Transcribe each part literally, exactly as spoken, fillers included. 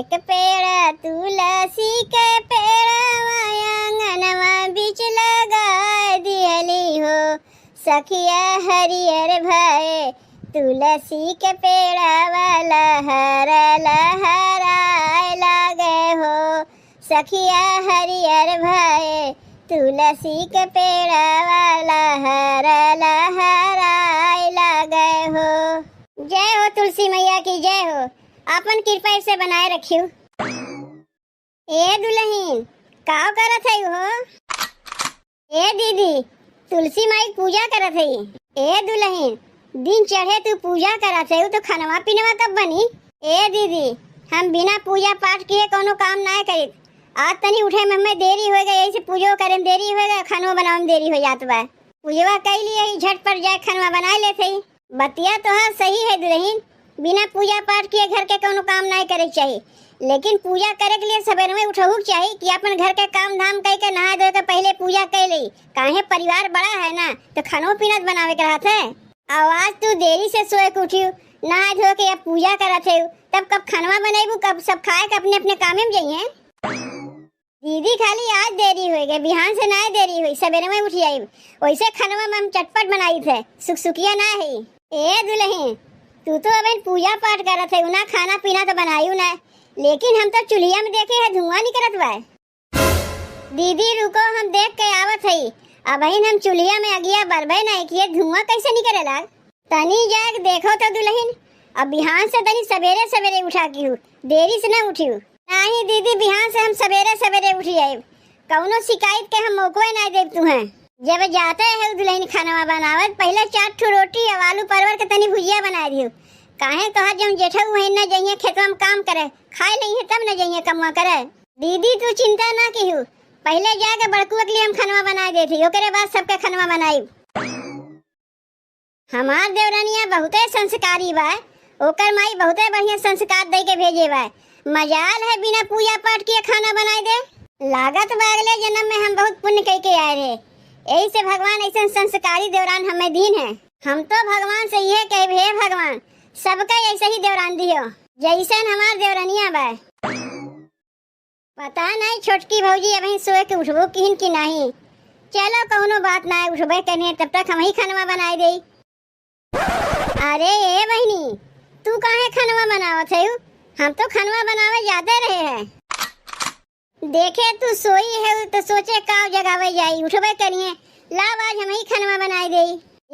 एक पेड़ तुलसी के पेड़वा आंगनवा बीच लगाए दिहली हो। सखिया हरियर भए तुलसी के पेड़वा लहर लहराए लागे हो। सखिया हरियर भए तुलसी के पेड़वा लहर लहराए लागे हो। जय हो तुलसी मैया की जय हो। आपन कृपा ऐसे बनाए रखियो। ए दुलहिन, काव करत हई हो? ए दीदी, तुलसी माई क पूजा करत हई। ए दुलहिन, दिन चढ़े तू पूजा करत हई, तो खनवा पिनवा कब बनी? ए दीदी, हम बिना पूजा पाठ किए कौनो काम नाय करित। आज तनी उठे में हमें देरी होइ गए, यही से पूजो करे में देरी होइ गए, खनवा बनावे में देरी होइ जात बा। पूजवा कई लिए ही, झटपट जाए खनवा बनाए लेत हई। बतिया तोहार सही है दुलहिन, बिना पूजा पाठ किए घर के कौनो काम नाय करे के चाही, लेकिन पूजा करे के लिए सबेरे में उठहू के चाही कि अपन घर के काम धाम कई के नहाए धोए के पहिले पूजा कई लेई। काहे परिवार बड़ा है ना, तो खानो पीना त बनावे के रहत है। अउ आज तू देरी से सोए के उठियो, नहाए धोए के अब पूजा करत है, तब कब खनवा बनेबू, कब सब खाए के अपने अपने कामे में जइहें। दीदी, खाली आज देरी होइ गए, बिहान से नाय देरी होई, सबेरे में उठ जाइब। वैसे खनवा में हम चटपट बनाई थे, सुकसुकिया ना है। ए दुलहिन, तू तो अबहिन पूजा पाठ करत है, ना खाना पीना तो बनायू ना, लेकिन हम तो चुल्हिया में देखे है धुआं निकरत बा। दीदी रुको, हम देख के आवत हई। अबहिन हम चुल्हिया में अगिया बरबे नाय किए, धुआं कैसे निकरे लाग? तनी जाके देखो तो दुलहिन, अब बिहान से तनी सबेरे सबेरे उठा की हूँ, देरी से ना उठियो। नाही दीदी, बिहान से हम सबेरे सबेरे उठी आइब, कौनो शिकायत के हम मौको ना देब तुहें। जब जाते है दुलहिन खनवा बनावत, पहिले चार ठो रोटी अउ आलू परवर के तनी भुजिया बनाए दियो। काहे तोहार जौन जेठऊ है ना जइहें खेतवा में काम करे, खाए लेइहें तब न जइहें कमवा करे। दीदी तू चिंता ना किहू, पहिले जाके बड़कुआ के लिए हम खनवा बनाए देत ही, ओकरे बाद सबके खनवा बनाइब। हमार देवरनिया बहुते संस्कारी बा, ओकर माई बहुते बढ़िया संस्कार दे के भेजे बा। मजाल है बिना पूजा पाठ किए खाना बनाए दे। लागत बा अगले जन्म में हम बहुत पुण्य कई के आए रहे, यही से भगवान ऐसन संस्कारी देवरान हमें दीन है। हम तो भगवान से यह कहबे, हे भगवान, सबके ऐसे ही देवरान दियो जैसन हमार देवरनिया बा। पता नहीं छोटकी भौजी अबहीं सोए के उठबो किहिन कि नहीं। चलो कौनो बात ना, उठबे कने, तब तक हम ही खनवा बनाए देई। अरे ए बहिनी, तू काहे खनवा बनावत है? हम तो खनवा बनावे जाते रहे हैं। देखे तू सोई है तो सोचे काव जगावे जाई, उठबे करिए। लाव आज हम ही खनवा बनाए देई।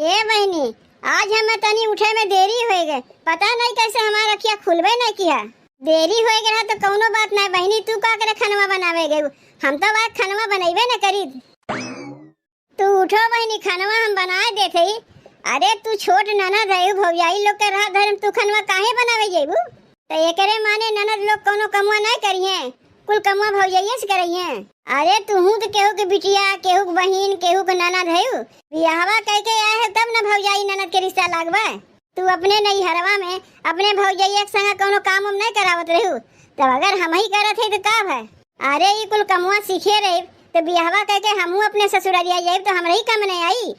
ए बहिनी, आज हम तनी उठे में देरी हो गए, पता नहीं कैसे हमार अखिया खुलबे नहीं किया। देरी होए के रहा तो कौनो बात ना बहिनी, तू का करे खनवा बनावे गयू? हम तो आज खनवा बनैबे न करी। तू उठो बहिनी, खनवा हम बनाए देत हई। अरे तू छोट ननद है, भौजाई लोग के रहा धर्म, तू खनवा काहे बनावे जेबू? तो एकरे माने ननद लोग कौनो कमवा नहीं करिए, कुल कमवा भौजाइये से करिए। अरे तूहू तो केहू के बिटिया, केहू के बहिन, केहू के ननद है, बियाहवा कह के आए है तब न भौजाई ननद के रिश्ता लागबा। तू अपने नैहरवा में अपने भौजैया के संगे कौनो काम उम नहीं करावत रहू, तब अगर हम ही करत है तो का भय? अरे ई कुल कमुआ सीखे रहे तो बियाहवा करके हमहू अपने ससुररिया जाइब तो हमरा ही काम नहीं आई।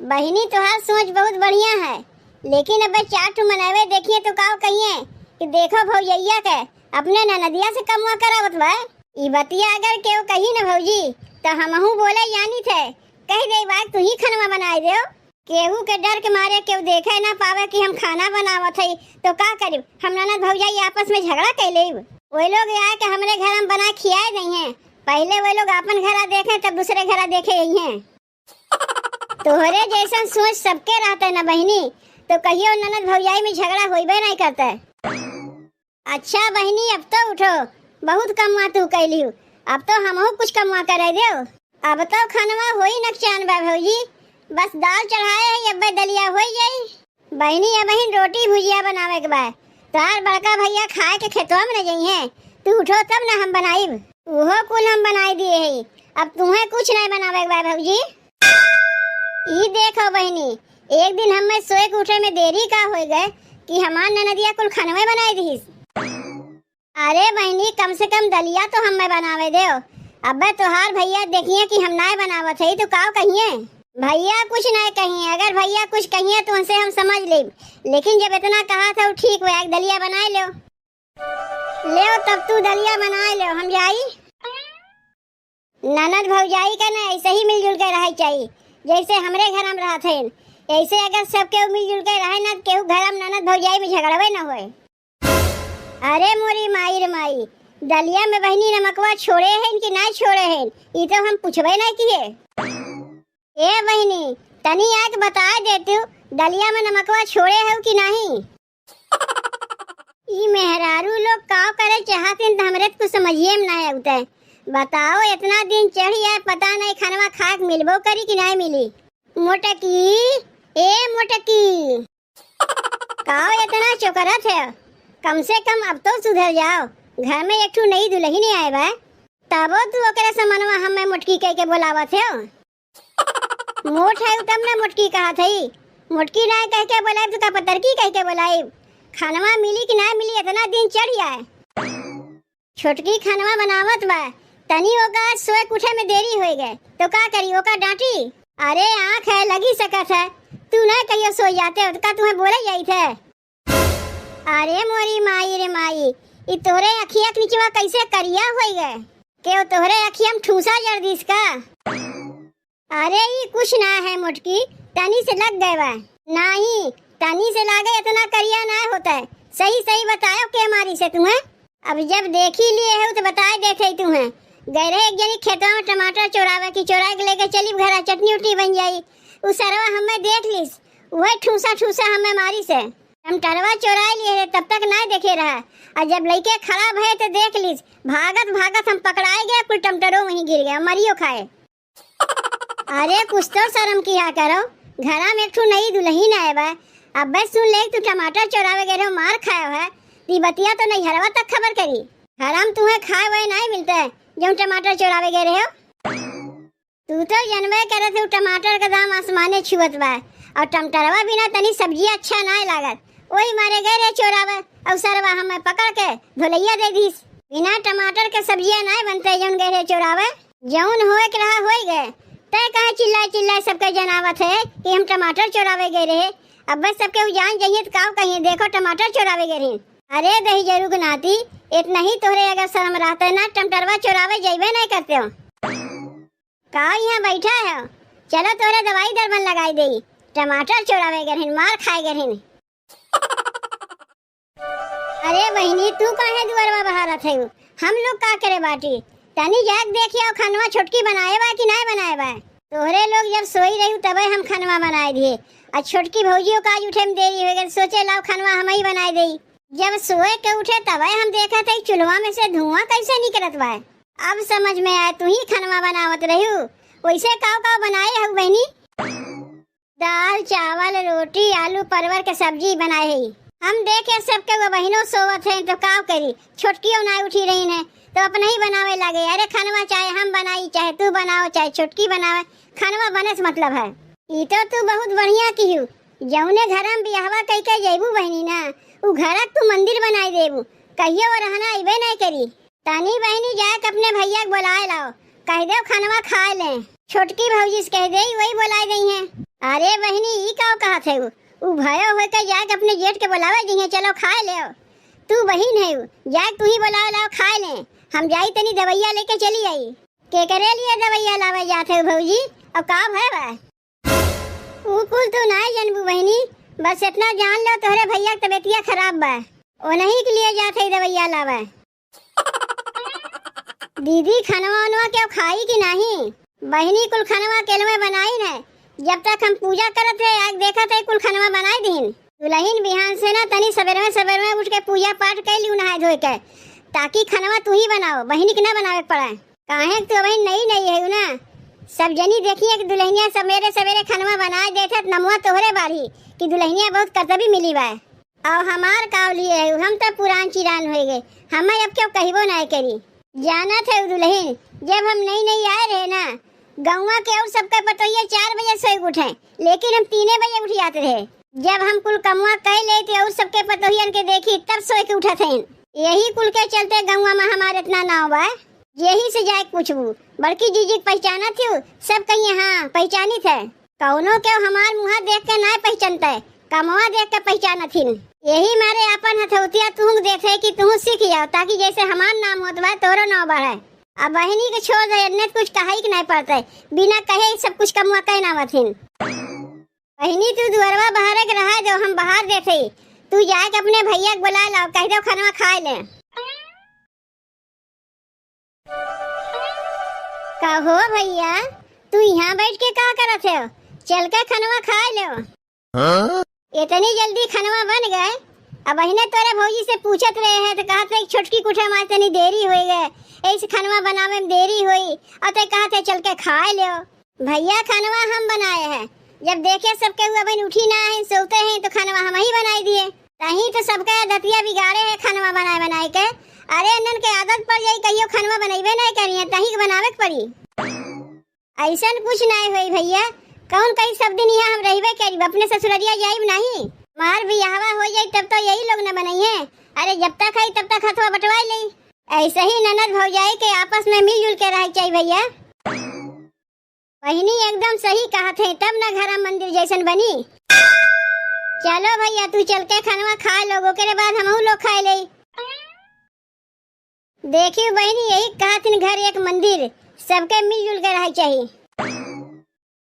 बहिनी तोहार सोच बहुत बढ़िया है, लेकिन अब चार ठो मनवे देखिए तो का कहिए कि देखो भौजैया के अपने ननदिया से कमुआ करावत बा। ई बतिया अगर केहू कही न भौजी तो हमहू बोले जानी थे, कह दे बात तू ही खनवा बनाए दो। केहू के डर के मारे केहू देखे ना पावे कि हम खाना बनावत हई, तो का करिब? हम ननद भौजाई आपस में झगड़ा कर लेब? वो लोग आए के हमरे घर में बना खियाए दइहें। पहले वो लोग आपन घरा देखें, तब दूसरे घरा देखे अइहें। तोहरे जैसन सोच सबके रहते ना बहिनी, तो कहियो ननद भौजाई में झगड़ा होइबे नहीं करते। अच्छा बहिनी, अब तो उठो, बहुत कमवा तू कैलियो, अब तो हमहू कुछ कमवा करे देव। अब तो खनवा होई नकचान बा भौजी, बस दाल चढ़ाए है, अब्बे दलिया होई जाई। बहिनी, अबहिन रोटी भुजिया बनावे के बा, तार बड़का भैया खाए के खेतवा में न जइहें, तू उठो तब न हम बनाइब। उहो कुल हम बनाई दिए है, अब तुम्हें कुछ नहीं बनावे के बा भौजी। ई देखो बहिनी, एक दिन हमें सोए के उठे में देरी का होए गए कि हमार ननदिया कुल खनवे बनाई दिहिस। अरे बहिनी, कम से कम दलिया तो हमें बनावे देव। अबे तोहार भैया देखिए कि हम नाय बनावत है तो काव कहिए? भैया कुछ नाय कहिए, अगर भैया कुछ कहिए तो उनसे हम समझ लेब, लेकिन जब इतना कहा था ठीक हुआ, एक दलिया बनाए लो। लेव तब तू दलिया बनाए लेव, हम जाई। ननद भौजाई का ना ऐसे ही मिलजुल के रहे चाहिए, जैसे हमरे घर में रहत हैं, ऐसे अगर सब केहू मिलजुल के रहे ना, केहू घर में ननद भौजाई में झगड़वे ना होए। अरे मोरी माई रे माई, दलिया में बहिनी नमकवा छोड़े हैं कि ना छोड़े हैं, ई तो हम पूछबे ना किए। ए बहिनी, तनी आके बताए देतू, दलिया में नमकवा छोड़े हो कि नहीं? ई मेहरारू लोग का करे चाहतिन त हमरे त कुछ समझिए में ना आवत है। बताओ, इतना दिन चढ़ी आए, पता नहीं खनवा खाए के मिलबो करी कि नहीं मिली। मोटकी, ए मोटकी, काओ इतना चोकरत है? कम से कम अब तो सुधर जाओ। घर में एक ठो नई दुलहिन आए बा, तबो तू ओकरे समनवा हमें मोटकी कह के बोलावत है। मोट है तब ना मोटकी कहत है, मोटकी ना कह के बोलाइब तो का पतरकी कह के बोलाइब? खानवा मिली कि ना मिली, इतना दिन चढ़ आए। छोटकी खानवा बनावत बा, तनी ओका सोए के उठे में देरी होई गए, तो का करी, ओका डांटी? अरे आँख है, लगी सकत है, तू ना कहियो सोई जाते हो, तो का तुम्हें बोले जाई थे? अरे मोरी माई रे माई, ई तोहरे अखिया के निचवा कैसे करिया होई गए? केहू तोहरे अखिया में ठूसा जर दिस का? अरे ई कुछ ना है मोटकी, तनी से लग गए बा। नहीं, तनी से लागे इतना करिया ना होता है। सही सही बतायो के मारी से तुम्हें? अब जब देखी लिए हो तो बताए देते ही तुम्हें। गए रहे एक जनी खेतवा में टमाटर चोरावे की, चोरा के लेके चली घरा, चटनी उटनी बन जाई। उ सरवा हमें देख लिस, वही ठूसा ठूसा हमें मारी से। टमटरवा चोराए लिए रहे, तब तक ना देखे रहा, और जब लइके खड़ा भए तो देख लिस, भागत भागत हम पकड़ाए गए, कुल टमटरो वहीं गिर गया, मरियो खाए। अरे कुछ तो शर्म किया करो, घरा में एक ठो नई दुलहिन आए बा, अब्बे सुन ले तू टमाटर चोरावे गए रहो, मार खाए है, ती बतिया तो नैहरवा तक खबर करी। हराम तुम्हें खाए वाए नहीं मिलते, जौन टमाटर चोरावे गए रहे हो। तू तो जनबे करत हो, टमाटर का दाम आसमाने छुअत बा, और टमाटरवा बिना तनी सब्जिया अच्छा नाय लागत। ओही मारे गए रहे चोरावे, और सरवा हमें पकड़ के धोलैया दे दीस। बिना टमाटर के सब्जिया नाय बनते, जौन गए रहे चोरावे। जौन होए के रहा, होई गए। तय काहे चिल्लाए चिल्लाए सबके जनावत है कि हम टमाटर चोरावे गए रहे? अब बस सबके उ जान जाइए तो काव कहिए, देखो टमाटर चोरावे गए रहे। अरे दही जरू के नाती, इतना ही तोहरे अगर शर्म रहते ना, टमाटरवा चोरावे जइबे नहीं करते हो। का यहाँ बैठा है? चलो तोरे दवाई दरबन लगाई देई। टमाटर चोरावे गरहिन, मार खाए गरहिन। अरे बहिनी, तू काहे दुअरवा बहारत है? हम लोग का करे बाटी? तनी जाके देखियो खनवा छोटकी बनाए बा कि नाय बनाए बा। तोहरे लोग जब सोई रही तबे हम खनवा बनाए दिए। आ छोटकी भौजियो का आज उठे में देरी हो गई, सोचे लाओ खनवा हम ही बनाए देई। जब सोए के उठे तबे हम देखत है चूल्हा में से धुआं कैसे निकलत बा। अब समझ में आए, तू ही खनवा बनावत रहू। वैसे काव काव बनाए हऊ बहिनी? दाल, चावल, रोटी, आलू परवर के सब्जी बनाए हई। हम देखे सबके वो बहिनो सोवत हैं तो काव करी, छोटकियो ना उठी रही हैं तो अपने ही बनावे लागे। अरे खनवा चाहे हम बनाई, चाहे तू बनाओ, चाहे छोटकी बनावे, खनवा बने से मतलब है। ई तो तू बहुत बढ़िया किहू, जौने घर में बियाहवा कई के जैबू बहिनी ना, उ घर तू मंदिर बनाई देबू, कहियो वो रहना अइबे नहीं करी। तनी बहिनी जाके अपने भैया के बोलाए लाओ, कह देव खनवा खाए लें। छोटकी भौजी से कह देई, वही बोलाए देइहैं। अरे बहिनी, ई का कहत है? उ भयो होके जाके अपने जेठ के बोलावे जइहैं, चलो खाए लेव। तू बहिन है, जाके तू ही बोलाए लाओ, खाए लें। हम जाई तनी दवैया लेके चली आई। केकरे लिए दवैया लावे जात है भौजी, और का भय बा? ऊ कुल तू नाय जनबू बहिनी, बस इतना जान लो तोहरे भैया के तबीयतिया खराब बा, ओनही के लिए जात है दवैया लावे। दीदी, खनवा वनवा केहू खाई कि नाही? बहिनी कुल खनवा केलवे बनाई न, जब तक हम पूजा करत रहे, आग देखत है कुल खनवा बनाई दीन। दुलहिन बिहान से ना तनी सबेरवे सबेरवे उठ के पूजा पाठ कर लियो नहाए धोए के, ताकि खनवा तू ही बनाओ, बहिनी के ना बनावे के पड़े। काहे कि तू अबहिन नई नई है ना, सब जनी देखिए कि दुलहिनिया सबेरे सबेरे खनवा बनाए देत है, नमवा तोहरे बाढ़ी कि दुलहिनिया बहुत करतबी मिली बा। और हमार काव लिए है, हम तो पुरान चिरान होई गए, हमें अब केहू कहबो ना करी। जानत है दुलहिन, जब हम नई नई आए रहे ना, गौवा के और सबके पतोहिया चार बजे सोए के उठे, लेकिन हम तीने बजे उठ जात रहे। जब हम कुल कमवा कई लेत और सबके पतोहियन के देखी, तब सोए के उठत हैं। यही कुल के चलते गौवा में हमार इतना नाव बा। यही से जाए के पूछबू, बड़की जीजी के पहचानत हू? सब कहिए हाँ, पहचानित है। कौनो केहू हमार मुँहा देख के नाय पहचानते, कमवा देख के पहचानथिन। यही मारे आपन हथौतिया तुहूँ देथे कि तुहूँ सीख जाओ, ताकि जैसे हमार नाम होत बा, तोरो नाम बढ़े। अब बहिनी के छोड़ दे, एन्ने कुछ कहई के नहीं पड़ते, बिना कहे सब कुछ कमवा कह नावथिन। बहिनी, तू दुअरवा बहारे के रहा दो, हम बहार देथे। तू जाए के अपने भैया के बुला लाओ, कह दो खनवा खाए ले। कहो भैया, तू यहाँ बैठ के का करत हो? चल के खनवा खाए लो। हाँ? इतनी जल्दी खनवा बन गए? अब अहिने तोरे भौजी से पूछत रहे हैं तो कहत रहे, "छोटकी कुठे मार तनी देरी होई गए, ऐसे खनवा बनावे में देरी होई, और ते कहत है चल के खाए लो।" भैया, खनवा हम बनाए हैं। जब देखे सबके हुआ बहन उठी ना है, सोते हैं, तो खनवा हम ही बनाई दिए। तही तो सबका आदतिया बिगाड़े है खनवा बनाए बनाए के। अरे, इन्हन के आदत पड़ जाई, कहियो खनवा बनइबे नहीं करिए, तही के बनावे के पड़ी। ऐसन कुछ नहीं होई भैया, कौन कही सब दिन यहाँ हम रहबे करीब, अपने ससुररिया जाइब नहीं। मार बियाहवा हो जाई तब तो यही लोग न बनइहे। अरे, जब तक है तब तक हथवा बटवाई ले। ऐसे ही ननद भौजाई के आपस में मिलजुल के रहे के चाहिए भैया। बहिनी एकदम सही कहत है, तब ना घरा मंदिर जैसन बनी। चलो भैया, तू चल के खनवा खा लो, ओकरे बाद हमहू लोग खाए ले। देखियो बहिनी, यही कहत हिन, घर एक मंदिर, सबके मिलजुल के रहे चाहिए।